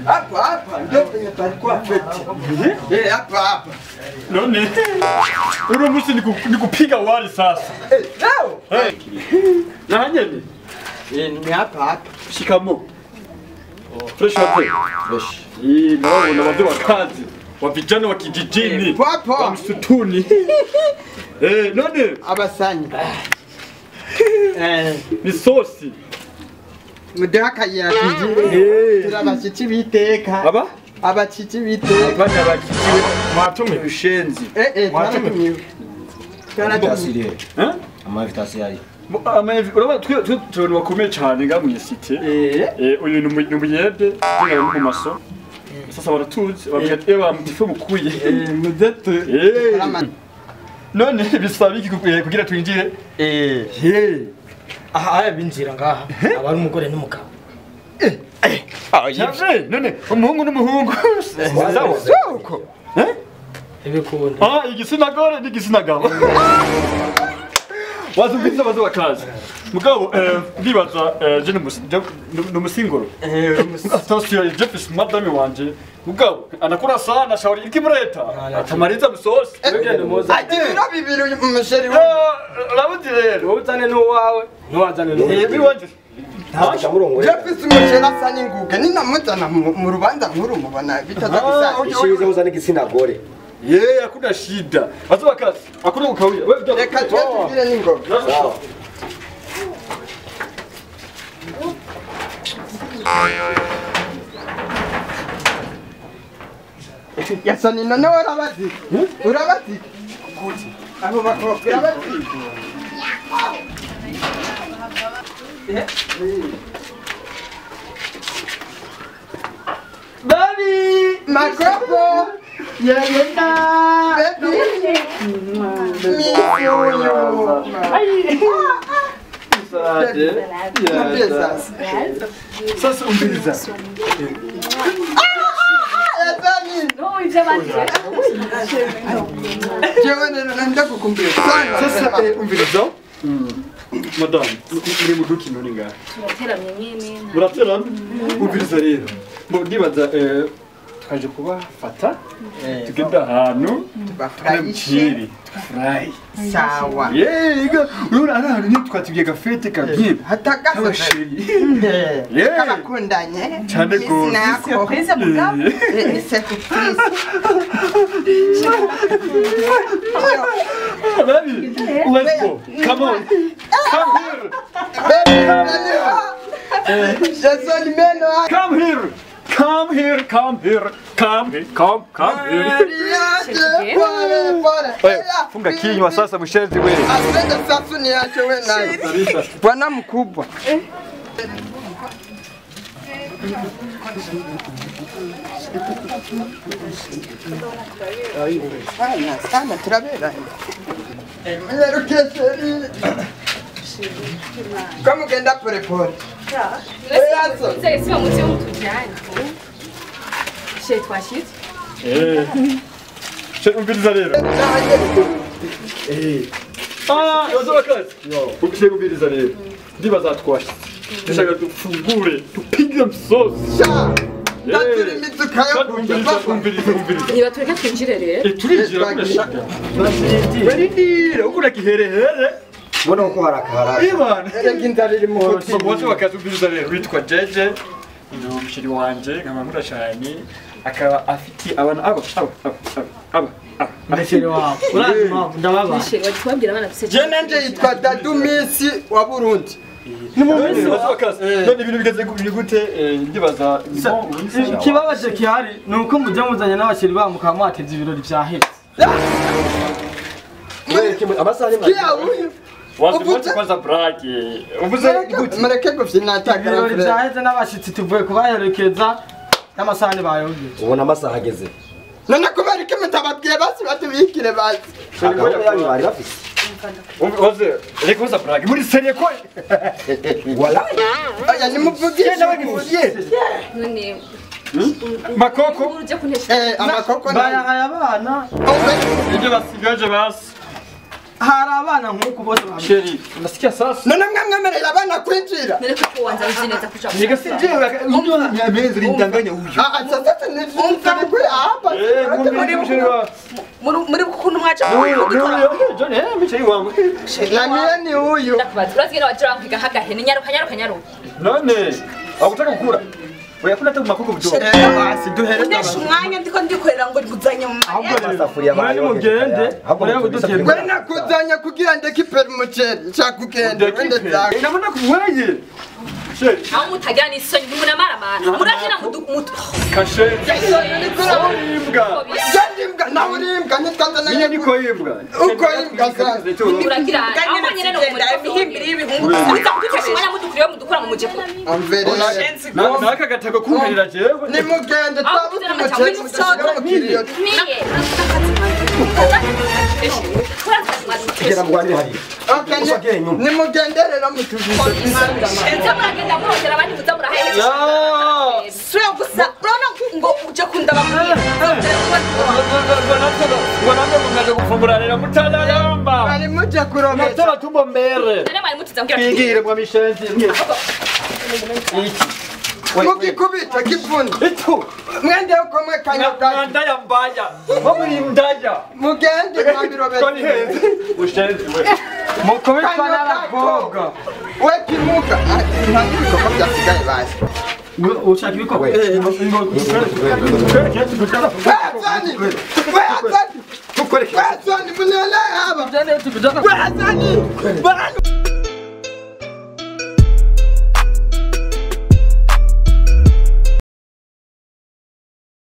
Hapa hapa ndio penye palikuwa fete. Eh, hapa hapa. None uno musi nikupiga wali sasa. Eh, leo. Eh. Na nyene. Eh, ni hapa hapa. Shikamo. Fresh wapi? Fresh. Eh, naona wazee wa kazi. Wa vijana wa kijijini. Wa msituni. Eh, none abasanya. Eh, ni sosi. Mudaka ya kijiji. Turabashitsi biteka. Aba? Abashitsi biteka. Bana abashitsi mwatume ushenzi. Eh eh, mwatume. Twatumiwe. Eh? Ama invitation yari. Ama uraba twe turi bakomeye cyane nga mu cité. Eh, uyu ni umuyede, tugana mu maso. Sasa baratuzi babwira eba mutife mukuye. Eh, mudete. Eh. None bisaba iki kugira twinjire? Eh. He. Aha aya binjira ngaha abari umugore n'umugabo. Eh. Ah, yavye none umuhungu n'umuhungu. Sawa. Soko. Eh? Ibikunda. Ah, igitsina gore n'igitsina gabo. Wazumvise bazo bakaza. Mugabo ndibaza je n'umusingoro. Eh, attention je fais madame wanje. Mugabo anakura sana shauri ikimureta. Atamariza musosi. Ati biro bibiri umusheri we. Rabuzi rero. Wowe uzane n'uwawe, ntiwazane n'uwawe. Eh, wanje. Je fais umusheri asa n'inguge ninamuzana mu rubanza nkuru mubona bitaza gusa. Ishize uzane igitsina gore. Yeye hakuna shida. Bazo bakazi. Hakuna kukawia. Wewe reka tugire n'ingoga. Sawa. Yasoni none urabazi? Urabazi? Abo bakobwa urabazi? Baby! Makopo! Yeyena! Baby! Miss you! Sasa umbiliza. No, ibyo abandi. Jewe ndakukumbuye sana. Sasa umbiliza. Madame, muri muduki none ngaha. Turateramye nyene. Murateramye? Umbiliza rero. Ndibaza twaje kubafata tugenda ahantu tubafurayishe. Tubafurayi. Sawa. Yego, urabona ari ahantu nyine twatubwiye gafete kabye. Hatagase. Kabakundanye. Cyane gose. Surprise mugabo. Ni surprise. Baby, let's go. Come on. Come here. Baby, Jason meno. Come here. Come here, come here, come here, come, come here. Funga kinywa sasa mshenzi wewe. Asante sasa niache wewe naye. Bwana mkubwa. Sana sana turabera. Mwerukeseri. Kama ugenda pole pole. Sasa mutse mutujyane. Chez twashitse. Eh. Chez umbiliza rero. Eh. Ah, yozo bakazi. Ukishe umbiliza rero. Ndibaza twashitse. Dushaka dufungure, tupige msosi. Ndaturi imizuka yo kurya. Umbiliza umbiliza. Niba tureka twinjire rero. Eh, turinjira kuna shida. Barindira, ukuna kiherehere. Mbona uko haraka. Ibana. Erega inzara iri mu hoteli. Bose bakazi rero witwa Jeje. Ni umushiri wanje nkaba nkunda cyane akaba afite abana aba aba aba aba umushiri wawe urazi impamvu ndababa. Umushiri wawe twabwira abana duse. Je nanje yitwa Dadu Misi wa Burundi. Ni mu minsi none ibintu bigeze gute ndibaza ikibabaje kihari ni uko mujya muzanye n'abashiri ba mukaba mwatevye ibirori vyaheze. Amasaha ni Wazi kwanza brake. Uvuze gute? Mureke gufyinata ibirori vyaheze n'abashitsi tuvuye kubaherekeza n'amasahani bayogeje. Ubona amasaha ageze. None kubera iki mutababwiye basi batubikire basi. Bari bafise. Wazi, reka kwanza brake. Muri serie ko. Wala. Oya nimuvugishe nawe nimuvugishe. None Makoko. Eh, amakoko bayahaye abana. Ibyo basigaje basi. Hari abana nk'uku bose babi. Sheri, unasikia sasa? None mwe mwemerera abana kwinjira. None ko wanza uzi neza kuja. Nikasije unaona amezi lindanganya huyu. Ah, sasa ni kuri hapa. Muri ukuntu mwaje John, michei wangu. Na mie ni huyu. Ndakubaza. Urazigera wagira ngo hagahene nyaruka nyaruka nyaruka. None akutaka kukura. Oya kuna hata makoko mdogo. Basi duhereza. Unesha umwanya ndiko ndikorera ngo nguzanye mu Ahubwo amasafuriya Mwari mugende, muri kudutera. Wewe nakuzanya kugira ndekipera umuceri. Nshaka kugenda wende zako. Inabona kuweye. Sheri. Aho mutagira n'isoni ntimunamaramara. Murahera mutu. Kashe. Imbwa. Genda imbwa nawe uri imbwa ntitwazana. Mimi niko imbwa. Uko imbwa sasa. Muragira. Aho nyene no imihimbiri y'ibihungu. Muza kudutesha umwanya mudukuriye mudukura mu mujeko. Amverera. Naka gatako kumperera jewe. Nimugende twabuze umuceri mudashira mu kiriyo. Miye. Tugera mugwanire hariya. Okay, nimugende rero mutubise. Muza muragenda murondera abandi muza murahereje. Sura gusa urabona ngo uje kundaba Ngo nange mukaje gufungura rero mutararamba. Bari muje kuromesha. Mutara tumbo mbere. None mwari mutiza mbwira. Twigire mwa mishenzi. Mugikubita kivuna. Itu. Mwende uko mwe kanyabwa. Ndaya mbaya. Mwa muri ndaya. Mugende mwabirobera. Kwani hezi. Ushenzi we. Mukubitwa n'abakobwa. We kimuka. Nta n'ibikoko byasigaye basi. Ushaka ibikoko? We Hasani! We Hasani! We Hasani munele haba! We Hasani! Barani